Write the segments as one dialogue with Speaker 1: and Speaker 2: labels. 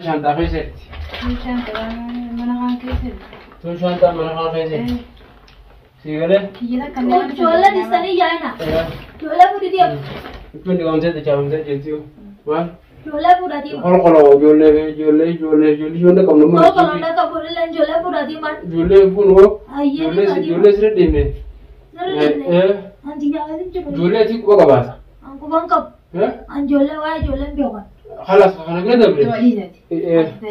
Speaker 1: Shaantaa keessatti.
Speaker 2: Shaantaa mana kaan keessatti.
Speaker 1: Tun shaantaa mana kaan keessatti. Sii galee?
Speaker 2: Kiyya takka illee mana
Speaker 3: Ijoollee dhiistanii yaa'ina. Ijoollee fuudhii deemu.
Speaker 1: Tun dhiqamtee dachaafamtee jirti. Maal?
Speaker 3: Ijoollee fuudhatii.
Speaker 1: Kolkoloo ijoollee ijoollee ijoollee ijoollee ijoollee qabnu
Speaker 3: Koo kolonda qabu illee ijoollee fuudhatii maal?
Speaker 1: Ijoollee kun hoo?
Speaker 3: Ayyee
Speaker 1: Ijoollee
Speaker 3: fuudhatii.
Speaker 1: ijoollee sirra deemne.
Speaker 3: Sirri deemne. Anti yaa'atin jiru.
Speaker 1: Ijoollee ati quba qabaata.
Speaker 3: An quban qabu. An ijoollee waa'ee ijoollee hin beekan.
Speaker 1: Halas kana bira
Speaker 2: Ittuma
Speaker 1: dabre.
Speaker 2: dhiisati.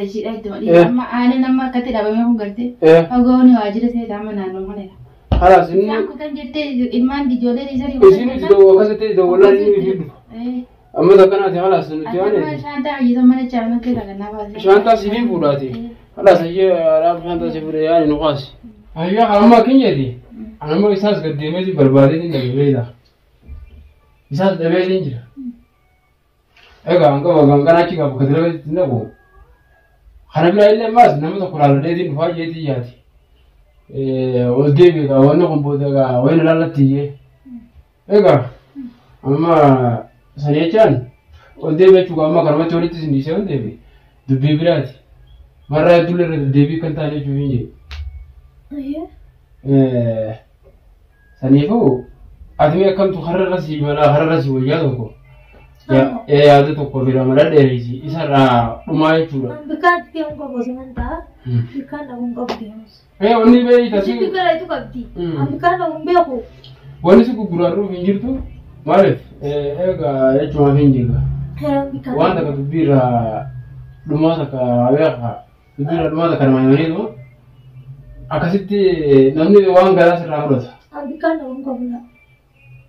Speaker 2: Ishiidha ittuma dhiisati. Amma aaneen amma akkatti dhaabamee kun gartee. Fagoon waajjira seetaa amma naannoo kanadha.
Speaker 1: Halas inni
Speaker 2: Isaan kutan jettee ilmaan ijoollee dhiisanii.
Speaker 1: isin akkasitti dawwalaa inni fi dhufa. Amma takkanaati halas nuti
Speaker 2: Amma
Speaker 1: waan
Speaker 2: shaantaa hojjetan mana caalmaa keessa kan naa baasee.
Speaker 1: shaantaa siifin fuudhaati. Halas ayyee araab shaantaa si fuudhe yaani nu qaasi. Ayyee amma akkin jedhi. Anammoo isaas gad deemeeti barbaadeetiin dhabe beektaa. Isaas dhabeetiin jira. Egaa hanga gangan achi qabu kan dalagaa itti naqu. Kana biraa illee ammaas nama tokko laaladheetiin dhufaa jeetii yaati. Ol deebi'e egaa wanni kun booda egaa wayina laallatti iyyee. Egaa amma sani jechaan ol deebi'e jechuudha amma kanumatti walitti isin dhiisee ol deebi'e dubbii biraati. Marraa hedduun irra deddeebii kan taane jechuuf hin jedhe. Saniifuu ati mee akkamtu karra sii malaa karra sii wayyaa tokko. Yaada tokko bira mala dheerisi isarraa dhumaa jechuudha.
Speaker 3: An bikkaan itti deemu qabu osoo hin ta'a. Bikkaan dhabuun qabu deemus.
Speaker 1: Wanni beeyi
Speaker 3: Isin
Speaker 1: tasii
Speaker 3: bikka dhayitu qabdi. An bikkaan dhabuun beeku.
Speaker 1: wanni si gurguraaruuf hin jirtu maaliif egaa jechuumaaf hin jirra.
Speaker 3: Bikkaan
Speaker 1: Waan takka dubbii irraa dhumaa takka beekaa dubbii irraa dhumaa takka namaa himaniitu akkasitti namni waan garaa sirraa fudhata.
Speaker 3: An bikkaan dhabuun qabu laa.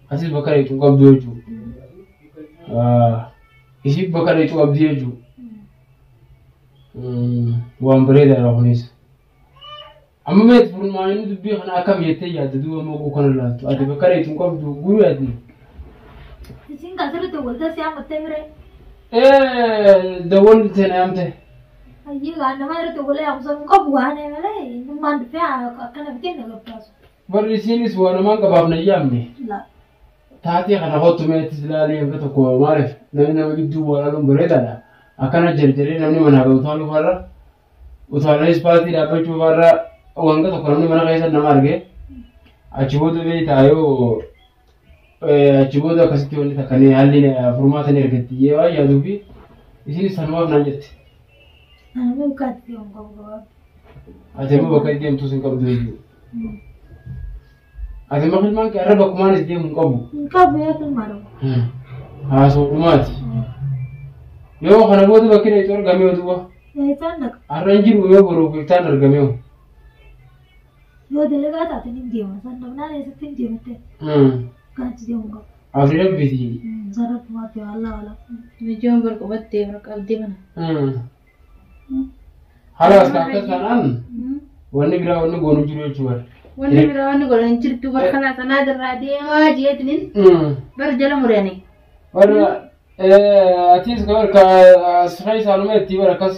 Speaker 1: Asis bakka dheetu qabdu jechuudha. Isiif bakka dheetu qabdi jechuudha. Waan bareedaadha kunis. Amma meet furmaanni dubbii kana akkam jettee yaadda duuba amma kana laaltu. Ati bakka dheetu hin qabdu guruu yaaddi.
Speaker 3: Isin kan sirriitti walta si hammattee miree.
Speaker 1: Dawwal seena yaamte.
Speaker 3: Ayyee gaan nama irratti walii haamsa qabu waan malee innummaan dhufee akkana bitee na gabbaasu.
Speaker 1: Barri isiinis waa namaan qabaaf na yaamne.
Speaker 3: Laa.
Speaker 1: Taatee kana kottu meetis ilaalee hanga tokko maaliif namni nama gidduu waa laaluun bareedaadha. Akkana jarjaree namni manaa gahu utaaluu farra utaalee ispaaltii dhaabbachuu farra wanga tokko namni mana keessa nama arge achi booda beektaa yoo achi booda akkasitti wanni takka ni haalli furmaata ni argatti yee waan yaaduu fi isinis sanumaaf naan jette.
Speaker 3: Nama bikkaan itti deemu qabu gabaabaa.
Speaker 1: Ati immoo bakka itti deemtus hin qabdu jechuudha. Ati immoo ilmaan kee arra bakkumaan itti deemu hin qabu.
Speaker 3: Hin qabu yaa ilmaa dhabu.
Speaker 1: Haasoo dhumaati. Yoo kana booda bakki dheetu argamee duuba.
Speaker 3: Isaan dhaqa.
Speaker 1: Har'a hin jiru yoo boruuf iftaan argamee.
Speaker 3: Yoo dalagaa taate ni deema. San dhabnaan eessatti hin deematte. Bikkaan itti deemu qabu.
Speaker 1: Afri rabbiiti.
Speaker 3: Sarara dhumaatti walaa walaa.
Speaker 2: Ijoon bar qubattee bar qabdee mana.
Speaker 1: Halaas akkas taanaan wanni biraa wanni goonu jiru jechuudha.
Speaker 2: Wanni biraa wanni godhan jirtu bar kana sanaa irraa deemaa jeetinin bar jala muranii.
Speaker 1: Warra atis ka asirra isaanuma itti bara akkas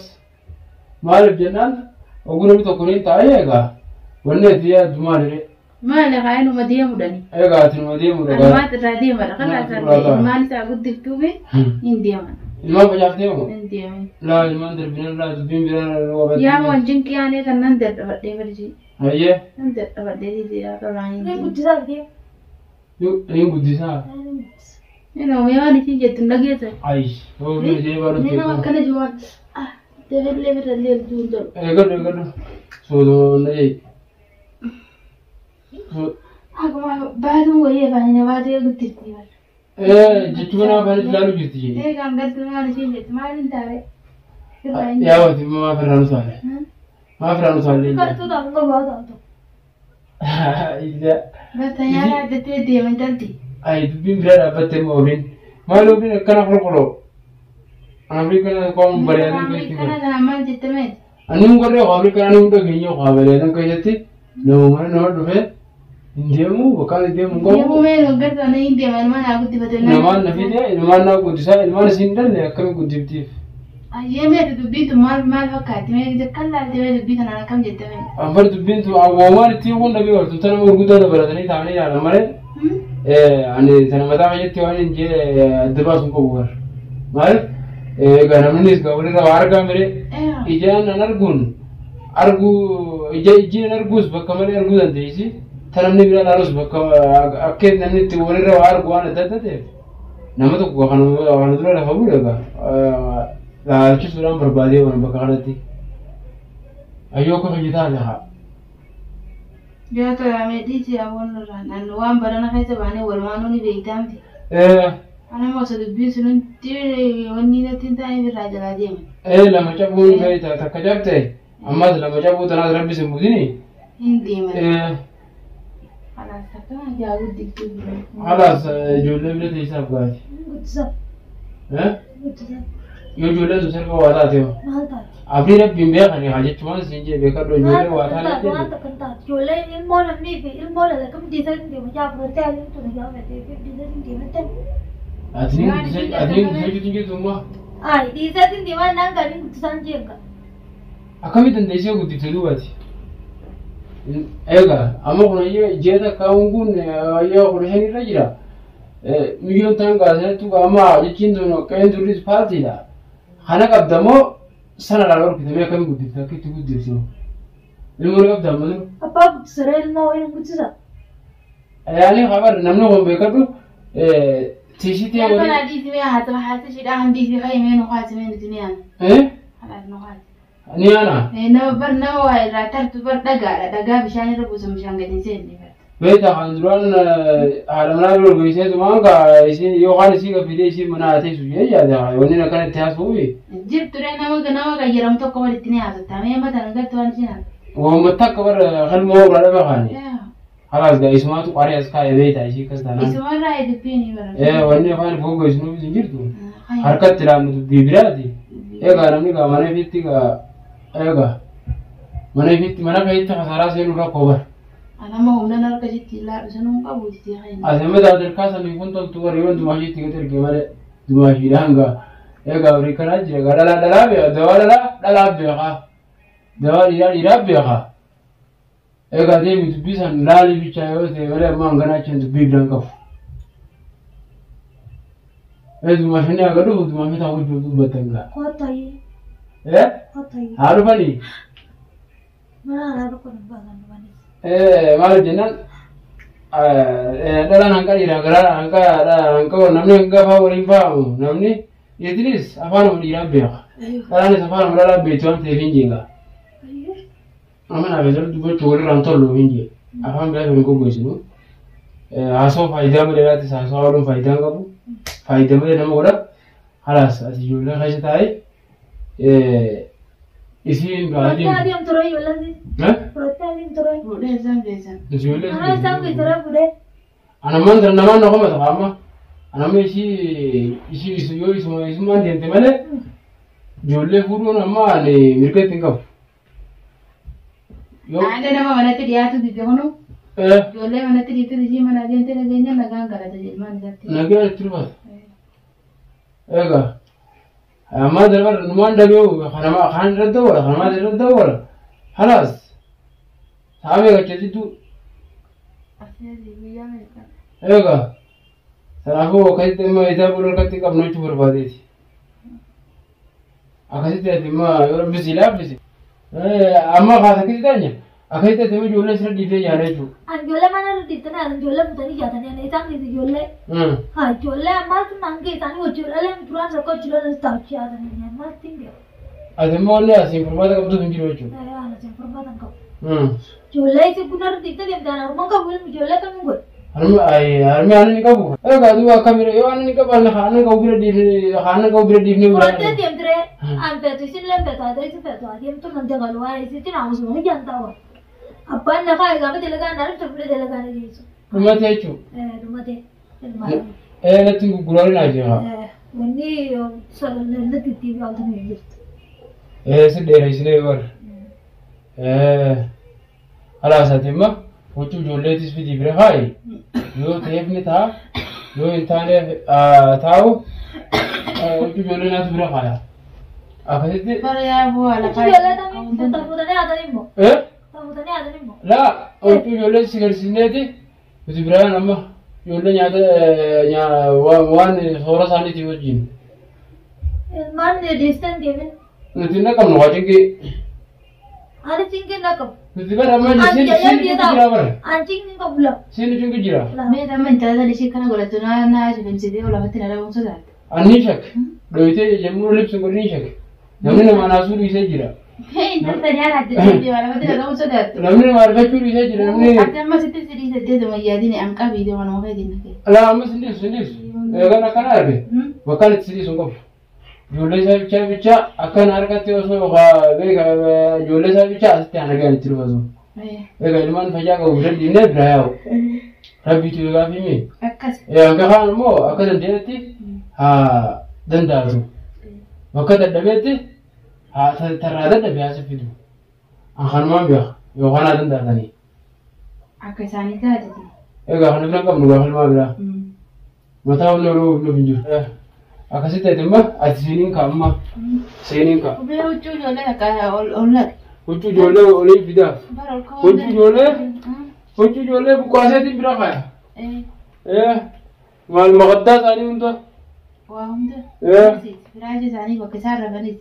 Speaker 1: maaliif jennaan oguu namni tokko ni taa'ee egaa wanni itti yaaddu maalire
Speaker 2: Maali kaayinuma deemudhani.
Speaker 1: egaa ati numa deemu dhagaa
Speaker 2: Anumaat irraa deemadha. Kana isaan ilmaan isaa guddiftuufi hin deeman.
Speaker 1: ilmaan facaaftee moo
Speaker 2: Hin deeman.
Speaker 1: laa ilmaan darbina laa dubbiin biraa
Speaker 2: Yaa wanjin qiyaanee kan nan dadhabadhee barjii.
Speaker 1: hayyee
Speaker 2: Nan dadhabadhee diidaa qabaan hin
Speaker 3: Ni
Speaker 2: deeman.
Speaker 3: guddisaa bitee.
Speaker 1: niin guddisaa
Speaker 2: Inni waan isin jettu hin dhageessan.
Speaker 1: ay hoo jee baadhu
Speaker 2: Inni nama akkana jiru deebillee birallee duun jedhu.
Speaker 1: eegadhu eegadhu sooduma na jee
Speaker 2: Akkuma baatuun wayii afaan na baatee guddifti.
Speaker 1: Jechuu kana afaan ilaaluu jirti jee
Speaker 2: Eegaan galtu maal isheen jettu maal hin taane. Irraa hin
Speaker 1: yaa wati maaf irraa nu taale maaf irraa nu taale
Speaker 3: Kartuu ta'u qabu haa ta'u.
Speaker 1: ija
Speaker 2: Bakka nyaata addattee deeman talti.
Speaker 1: ay dubbiin biraa dhaabbattee immoo ofiin maal ofiin akkana qulqulloo Afrikaa qoom bareedan keessatti
Speaker 2: Kana kana maal jette mee?
Speaker 1: Ani hin godhe Afrikaa ani hunda keenya qaa bareedan keessatti nama mana nama dhufe hin deemu bakka hin deemu hin
Speaker 2: Deemuu
Speaker 1: qabu
Speaker 2: mee hoggansa na hin deeman mana guddifate.
Speaker 1: Namaan na fide ilmaan naa guddisaa ilmaan isin dhalle akkami guddiftiif
Speaker 2: Ayyee mee dubbiin tun maal maal fakkaatti mee kan laalte mee dubbii kanaan akkam jette mee?
Speaker 1: Anfar dubbiin tun awwaamaan ittiin kun dhabee bartu tana gurguddaa dabalatanii taa'anii ilaalan malee ani tana mataa fayyatti waan hin jee adda baasuun qabu bara. Maaliif Egaa namnis gaa walirra waa argaa mire ijaan an arguun arguu ija ijjiin an arguus bakka malee arguu dandeessi. Ta namni bira ilaalus bakka akka namni itti walirra waa argu waan adda adda ta'eef nama tokko kan dura lafa bu'u egaa laalchisuudhaan barbaadee waan bakka kanatti. Ayyoo akka fayyataa lafa.
Speaker 2: Yoo ta'ame dhiisi awwaal irraan waan barana keessa baanee walumaanuu ni beektaa miti. Ana osoo dubbiin sun hundi wanni natti hin taane irraa jalaa deeman.
Speaker 1: Lama cabuun beektaa takka cabte ammas lama cabuu tanaas rabbi sin buusini.
Speaker 2: Hin deeman. Khalaas takka jaa guddiftuu.
Speaker 1: Khalaas ijoollee bira teessaaf gaati.
Speaker 3: Guddisaaf. Guddisaaf.
Speaker 1: Yoo ijoolleen sun sirba waa taate hoo?
Speaker 3: Maal taate?
Speaker 1: Abdii rabbiin beekani haa jechuun siin jee beekadhu ijoollee waa taate.
Speaker 3: Waan takka hin taate. Ijoollee ilmoo namni fi ilmoo dhala kam dhiisanii hin deemu. Jaa fudhattee adiin tuna jaa fudhattee fi dhiisanii hin deematte.
Speaker 1: Ati guddisee jirtu immoo.
Speaker 3: Ayi dhiisanii hin deeman naan gaariin guddisaan jeenga.
Speaker 1: Akkamitti dandeessee guddifte duubati? Egaa amma kun ji'a takka kun yoo 15 irra jira. Miyyoon ta'an gaazexaa amma jechiin tun qe'een turris paartiidha. Kana qabda moo sana laala horkitamee akkamiin guddifte akka itti guddiftu? Ilmoo ni qabda amma dura?
Speaker 3: Abbaa guddisaree ilmoo wayii guddisa.
Speaker 1: Yaani habar namni kun beekadhu tiishitii
Speaker 2: Yaa kana dhiisi mee haa ta'u haati isheedhaa han dhiisi fayyimee nu haati mee nuti ni yaana. Khalaas nu haati.
Speaker 1: Ni yaana?
Speaker 2: Nama bar nama waa irraa tartu bar dhagaadha dhagaa bishaan irra buusan bishaan gadi hin seenne.
Speaker 1: Beektaa kan duraan haadha manaa bira geessee tumaan kaa isiin yookaan isii gaffitee isiin mana haa teessu jee yaada wanni akkana itti haasa'uufi.
Speaker 2: Jirtu ree nama nama qayyaramu tokko walitti ni haasa'ta mee mataan agartu waan isheen haasa'u.
Speaker 1: Uummata akka bara kalmoo irraa dhabe kaani. Halaas gaa isumaatu qaree as kaa'ee beektaa isii akkas taanaan.
Speaker 2: Isumarraa dubbiin bara.
Speaker 1: Wanni afaan fogeessuuf hin jirtu. Harkatti laannu dubbii biraati. Egaa namni gaa mana ifitti gaa egaa mana ifitti mana keetti kasaaraa seenuu rakkoo bara.
Speaker 2: Anama humna harka sitti ilaalu sanuu qabu itti fayyadamu.
Speaker 1: Asema daadirkaa sanii kun toltu warri waan dumaashiitti gadi erge malee dumaashiidhaan gaa egaa horii kanaa jira gaa dhalaa dhalaa beeka dawaa dhalaa dhalaa beeka dawaa dhiiraa dhiiraa beeka egaa deemi dubbii san laalii bichaa yoo ta'e malee amma hanganaa achiin dubbii biraan qabu. Dumaashinni haga dhufu dumaashii ta'uu wajjin dubbattan gaa.
Speaker 3: Kottu. Kottu.
Speaker 1: Haa dhufanii.
Speaker 3: Mana alaa tokko hin baasan dhufanis.
Speaker 1: Maal jennaan dhalaan hanqa dhiiraa garaa hanqa hanqa namni hanga afaan waliin fa'amu namni dhiirtinis afaanuma dhiiraa beeka. Dhalaanis afaanuma dhalaa beektu waan ta'eef hin jeeqa. Amma naaf isa dubbachuu walirraan tollu hin jee. Afaan biraa hin goggoysinu. Haasawaa faayidaa malee laattis haasawaa ooluun faayidaa hin qabu. Faayidaa malee nama godha. Halaas ati ijoollee keessa taa'ee isiin
Speaker 3: Fudhattee
Speaker 1: baadiyyaa.
Speaker 3: adeem ture ijoolleen. Fudhattee adeem ture.
Speaker 2: Fuudhee isaan geessan.
Speaker 1: Ijoollee.
Speaker 3: Mana isaan geessaree fuudhee.
Speaker 1: Anammaan tan namaan na komata amma. Anamma isii isii yoo isuma isumaan deemte malee ijoollee fuudhuun amma ani mirga ittiin qabu.
Speaker 2: Aada nama manatti dhiyaatu dide kunu ijoollee manatti dhiyaatu ishii mana deemte nageenya nagaan galata ilmaan isaatti.
Speaker 1: Nagaan itti dhufata. Egaa ammaa darbar numaan dhabeewu kanama kaan irra dawwala kanamaa irra dawwala halaas saamee gacha jidduu. Egaa kanaafuu akkasitti immoo isaa bula harkatti qabnu jechuu barbaadeeti. Akkasitti ati immoo yoo rabbi si laaffise amma kaasa akkasitti taanya akkasitti ati immoo ijoollee sirra dhiiftee yaada jechuudha.
Speaker 3: Ani ijoollee mana irra dhiiftanii ani ijoollee butanii jaatanii ani isaan keessa ijoollee. Haa ijoollee ammaatti naan geessanii hojii dhalee duraan rakkoo hojii dhalee taa'u jaatanii ammaatti hin beeku.
Speaker 1: Ati immoo wanni asiin furmaata qabduuf hin jiru jechuudha.
Speaker 3: Ani asiin furmaata hin qabu. Ijoollee isin kun irra dhiiftee deemtaan harmaan qabu ilmi ijoollee kamiin godhe.
Speaker 1: Harmi aannan ni qabu. Egaa duuba akkamira yoo aannan ni qabu aannan qabu bira dhiifne aannan qabu bira dhiifne bira.
Speaker 3: Fudhattee deemtiree an feetu isin leen feetu haa isin feetu haa deemtu nan dagalu waa isitti naamusuma hojjaan taa'u. Abbaan lafaa gaafa dalagaan dhaabte fuudhee dalagaan geessu.
Speaker 1: Dhumate jechuudha.
Speaker 3: Dhumate.
Speaker 1: Natti gurguraan naa jira.
Speaker 3: Wanni natti itti beekamtu hin jirtu.
Speaker 1: Si dheeressinee bara. Halaas ati immoo huccuu ijoolleetis fidii bira kaa'i. Yoo ta'eef ni ta'a yoo hin taane taa'u huccuu ijoollee naatu bira kaaya. Akkasitti.
Speaker 2: Bara yaa bu'aa lafaa.
Speaker 3: Ijoollee tamii fuutanii haatan immoo. Fuutanii haatan immoo.
Speaker 1: Laa huccuu ijoollee si garsiisneeti nuti biraan amma ijoollee nyaata waan soora isaaniitii wajjin.
Speaker 3: Ilmaan dhiistan deemin.
Speaker 1: Nuti hin qabnu waa cinqii.
Speaker 3: Ani cinqii na qabu.
Speaker 1: Nuti bara amma siin siin jira bara.
Speaker 3: Ani cinqii qabu la.
Speaker 1: Siin cinqii jira.
Speaker 2: Mee amma intala ishee kana godhattu naa naa shifimsitee lafatti na dhabuun sodaata.
Speaker 1: Anni shak. Dhoyitee jemmuu libsi godhanii shak. Namni nama naasuu dhiisee jira.
Speaker 2: Mee intala nyaata adda addaa lafatti na dhabuun sodaattu.
Speaker 1: Namni nama argachuu dhiisee jira. Namni.
Speaker 2: Ati amma sitti si dhiisee deemu yaadini an qabii deemu nama fayyadina kee.
Speaker 1: Laa amma sin dhiisu sin dhiisu. Eegan akkana arge. Bakkaan itti si dhiisu hin qabu. Ijoollee isaa bichaa bichaa akkana harkatti osoo beeka ijoollee isaa bichaa asitti hanagaan itti dhufatu. Egaa ilmaan fayyaa qabu bishaan dhiibnee bira yaa'u. Rabbiitu eegaa fi mee.
Speaker 2: Akkas.
Speaker 1: Akka kaan immoo akka dandeenyetti haa danda'atu. Bakka dadhabeetti haa tarraa dadhabe haa sifitu. An kanumaan beeka yookaan haa danda'atanii.
Speaker 2: Akka isaanii taateti.
Speaker 1: Egaa kana bira qabnu gaafa ilmaa biraa. Mataa humna oluu nuuf hin jiru. Akkasitti ati immoo ati seeniin ka'a amma. Seeniin ka'a.
Speaker 2: Mee huccuu ijoollee akka ol laqe.
Speaker 1: Huccuu ijoollee olii fidaaf. Huccuu ijoollee huccuu ijoollee buqqaaseetiin bira kaaya. Maal maqaddaa isaanii hunda.
Speaker 2: Waa hunda. Firaasha isaanii bakka isaan rafanis.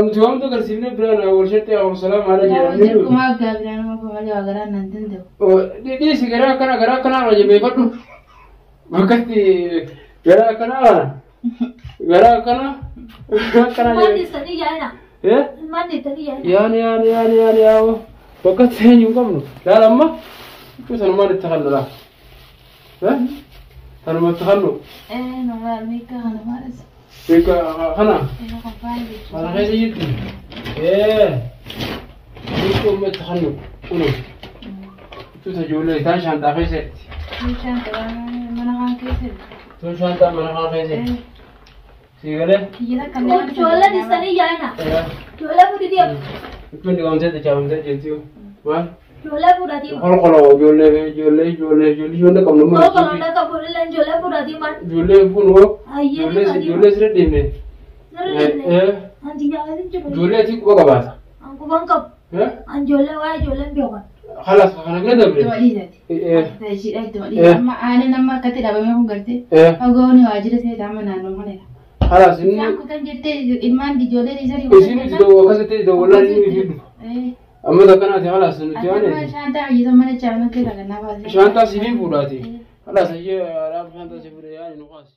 Speaker 1: Nuti waa hunda agarsiifnee biraan warshaatti salaam haala jedhamee.
Speaker 2: Jirkumaa aggaa biraan nama malee waa garaan nan danda'u.
Speaker 1: Dhiisi garaa akkana garaa akkanaa irra jabeeffadhu. Bakkatti garaa akkanaa garaa akkana akkana
Speaker 3: Ilmaan dhiistanii yaa'ina. Ilmaan dhiistanii yaa'ina.
Speaker 1: Yaani yaani yaani yaani yaa'u bakkatti eenyu hin qabnu. Laala amma huccuu sanumaan itti kannu laa. Sanuma itti kannu.
Speaker 2: Normaal meeqa kana maalas.
Speaker 1: Meeqa kana. Kana keessa jirti. Huccuu amma itti kannu kunu. Huccuu ijoollee isaan shaanxaa keessatti.
Speaker 2: Tun shaanxaa mana kaan keessatti.
Speaker 1: Tun shaanxaa mana kaan keessatti. Siigalee.
Speaker 3: Ijoollee dhiistanii yaa'ina. Ijoollee fuudhii deemu.
Speaker 1: Huccuun dhiqamtee dachaafamtee jirti. Maal?
Speaker 3: Ijoollee fuudhatii.
Speaker 1: Kolkoloo ijoollee ijoollee ijoollee ijoollee ijoollee qabnu maal?
Speaker 3: Kolkoloo na qabu illee ijoollee fuudhatii maal?
Speaker 1: Ijoollee kun hoo? Ijoollee ijoollee sirra deemne.
Speaker 3: Sirra deemne. Anti jaalalli jiru.
Speaker 1: Ijoollee ati quba qabaata.
Speaker 3: An quban qabu. An ijoollee waa'ee ijoollee hin beekan.
Speaker 1: Halas kana bira dabre.
Speaker 2: Ittuma dhiisati. Ishiidha ittuma dhiisati. Amma aannan amma akkatti dhaabamee kun gartee. Fagoon waajjira seetaa amma naannoo kanadha.
Speaker 1: Halas inni.
Speaker 2: Isaan kutan jettee ilmaan ijoollee dhiisanii.
Speaker 1: Isin akkasitti dawwallaan inni fidu. Amma takkanaati halas nuti yaane.
Speaker 2: Shaantaa hojjetan mana chaanaa keessa kan naaf.
Speaker 1: Shaantaa siifin fuudhaati. Halas ayyee shaantaa si fuudhe yaani nu kaasi.